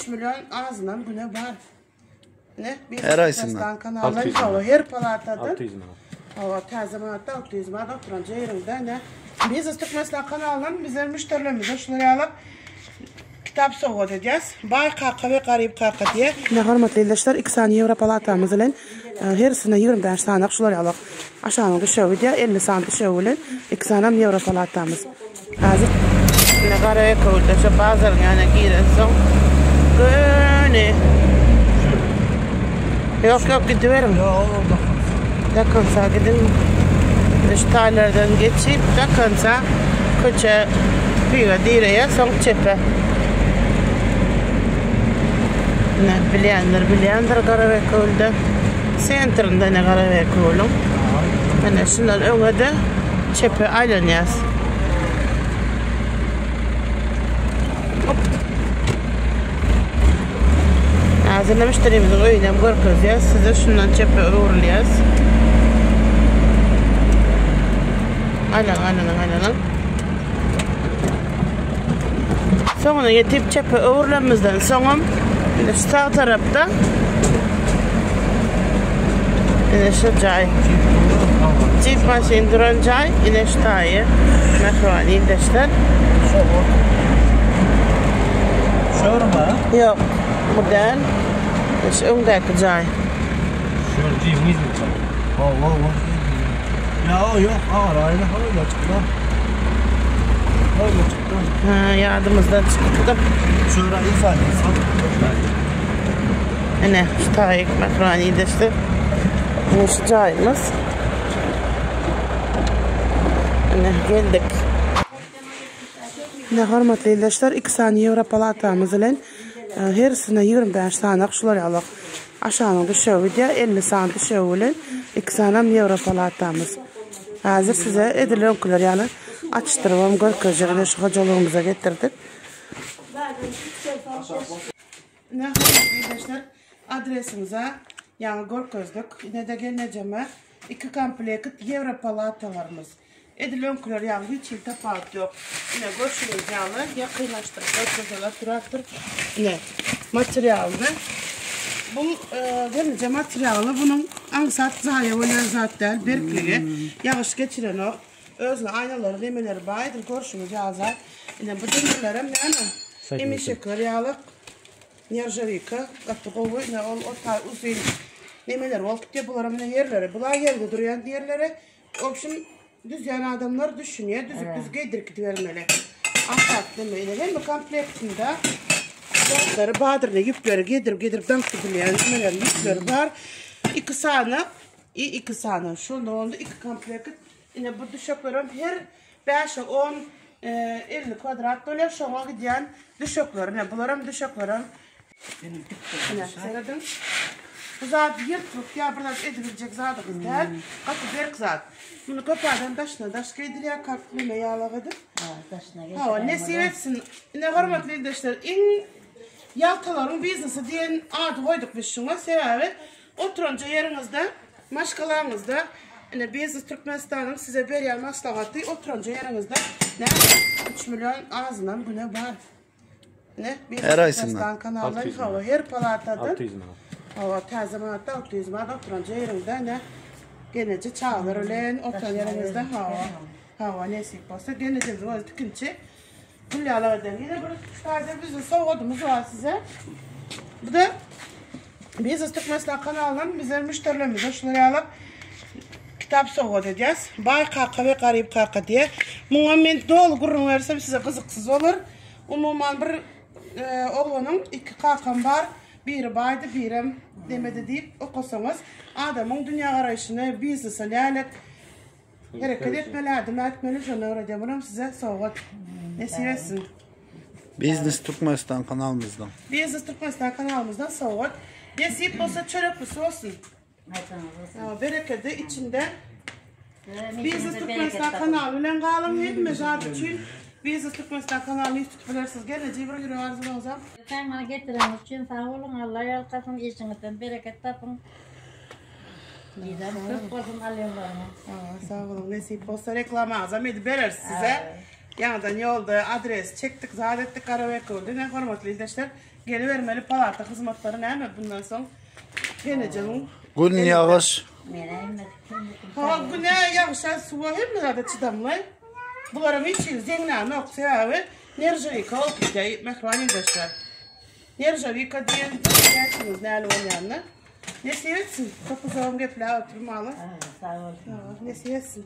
3 million azyndan güne bar. Ne? Bir Her aýsynda. Türkmenistan kanalyndan hawa her palatadan 600 manat. Hawa täze manatda 600 manat oturan ýeriňde ne? Biznes Türkmenistan kanalyndan bize müşderilerimize şular ýaly kitap sowgat edýäs. Baý kaka we garyp kaka diýe. Ne hormatly ildeşler, 2 sany ýewro palatamyz bilen e, hersine 25 sany şular ýaly aşanyň düşegi diýe 50 sany düşegi bilen 2 sany ýewro palatamyz. Häzir ine Garaýakowulda şu bazaryň ýanyna girensoň göni Ýok, ýok, gidiberiň. Do konca gidiň. Ine şu taýlardan geçip, do konca köçe pyga direýär, soň çepe. Ine bilýänler bilýändir Garaýakowulda. Sentrinde ine Garaýakowulyň. Ine şundan öňe-de çepe aýlanýas. Häzir müşderimiziň öýüni hem görkezýäs. Size şundan çepe öwrülýäs. Aýlan, aýlanyň, aýlanyň. Soňuna ýetip çepe öwrülenimizden soňam ine şu sag tarapda ine şu jaý. Jeep maşyn duran jaý ine şu taýy. Mähriban ildeşler. Şorma? Ýok, bu däl. Şu öňdäki jaý. Şor Jeep'iň yzyny çal. Hawa, hawa. Ya o yok, ağır ayrı hala çıktı. Hala çıktı. Ha, ýadymyzdan çykypdyr. Şöyle insan insan. Ine, şu taýy mähriban ildeşler. Ine şu jaýymyz. Ine geldik. Ine hormatly ildeşler, 2 sany ýewro palatamyz bilen e, hersine 25 sany şular ýaly aşanyň düşegi diýä 50 sany düşegi bilen 2 sany ýewro palatamyz. Häzir size edil öňküler ýaly açdyrybam görkezjek ine şu hojalygymyza getirdik. Ine hormatly ildeşler, adresimize ýaňy görkezdik. Ine de gelnejeme 2 komplekt ýewro palatalarymyz. Edil öňküler ýaly hiç hili tapawut ýok. Ine görşüňiz ýaly ýakynlaşdyryp görkezseler duratdyr. Ine materialyny. Bu gelneje materialy bunuň aňsat zaýa bolýan zat däl, berkligi. Ýagyş geçirenok. Özüne aýnalary, nemeleri bar edil görşüňiz ýaly zat. Ine bu demirlerem näme? Emişekler ýaly neržawika gaty gowy. Ine ol otay uzyn nemeler bolup gitýär. Bularam ine ýerleri. Bular ýerde durýan ýerleri. Obşim düzýän adamlar düşünýär, düzüp düz geýdirip gidibermeli. Aňsat neme ine hemme komplektinde zatlary bardyr, ine ýüpleri geýdirip geýdirip daňyp gidilýän nimeleriň ýüpleri bar. 2 sany i 2 sany. Şunda boldy 2 komplekt. Ine bu düşeklerem her 5-e 10 50 kwadrat bolýar, şoňa gidýän düşekler. Ine bularam düşeklerem Ine, serediň. Bu zat ýyrtylyp ýa bir zat edibiljek zadyňyz däl. Gaty berk zat. Muny köp adam daşyna daş geýdirýär, kak neme ýalak edip. Hawa, nesip etsin. Ine, hormatly ildeşler, iň ýaltalaryň biznesi diýen ady goýduk biz şuňa. Sebäbi oturanja ýeriňizde, maşgalaňyzda, ine, Biznes Türkmenistanyň size berýän maslahaty oturanja ýeriňizde näme 3 million azyndan güne bar. Ne? Bir Her aýsynda. Türkmenistan kanalyndan 600 hawa her palatadan 600 manat. hawa täze manatda 600 manat oturan ýeriňde ne geneje çagalar bilen oturan ýeriňizde hawa hawa nesip bolsa genejemiz özi tikinçi gül ýaly eden. Ýene bir täze biziň sowgadymyz bar size. Bu da Biznes Türkmenistan kanalyndan bize müşderilerimize şular ýaly kitap sowgat edýäs. Baý kaka we garyp kaka diýe. Muňa men doly gürrüň bersem size gyzyksyz bolar. Umuman bir e, oglanyň iki kakam bar. Biri baýdy, birem demedi diýip okasaňyz, adamyň dünýä garaýşyny, biznese nälet hereket etmeli, ädim ätmeli, şonda öwredýär. Bunam size sowgat. Nesip etsin. Biznes Türkmenistan kanalymyzdan. Biznes Türkmenistan kanalymyzdan sowgat. Nesip bolsa çöreklisi bolsun. Ha, Berekedi içinde. Biznes Türkmenistan kanaly bilen galyň hemme zat üçin. Biznes Türkmenistan kanalyny ýüz tutup bilersiňiz. Gelneje bir ýürek arzuwyňyza. Sen bana getireniňiz üçin sag boluň, Alla ýalkasyn, işiňizden bereket tapyň. Didar köp bolsun alýanlaryňyz. Ha, Sag boluň. Nesip bolsa reklamaňyzam edip bereris size. Ýaňadan ýolda adres çekdik, zat etdik Garabekewülde. Ine hormatly ildeşler, gelibermeli palata hyzmatlary näme bundan soň gelejemiň Gün ýagyş. Ha güne ýagyşa suwa hemme zada çydamly. Bularyň hiç hili zeňnänok, sebäbi neržewika bolup gidýär, mähriban ildeşler. Neržewika diýen bilýänsiňiz näli bolýanyny. Nesip etsin. Köp uzagam gepläp oturmaly. Sag bol. Nesip etsin.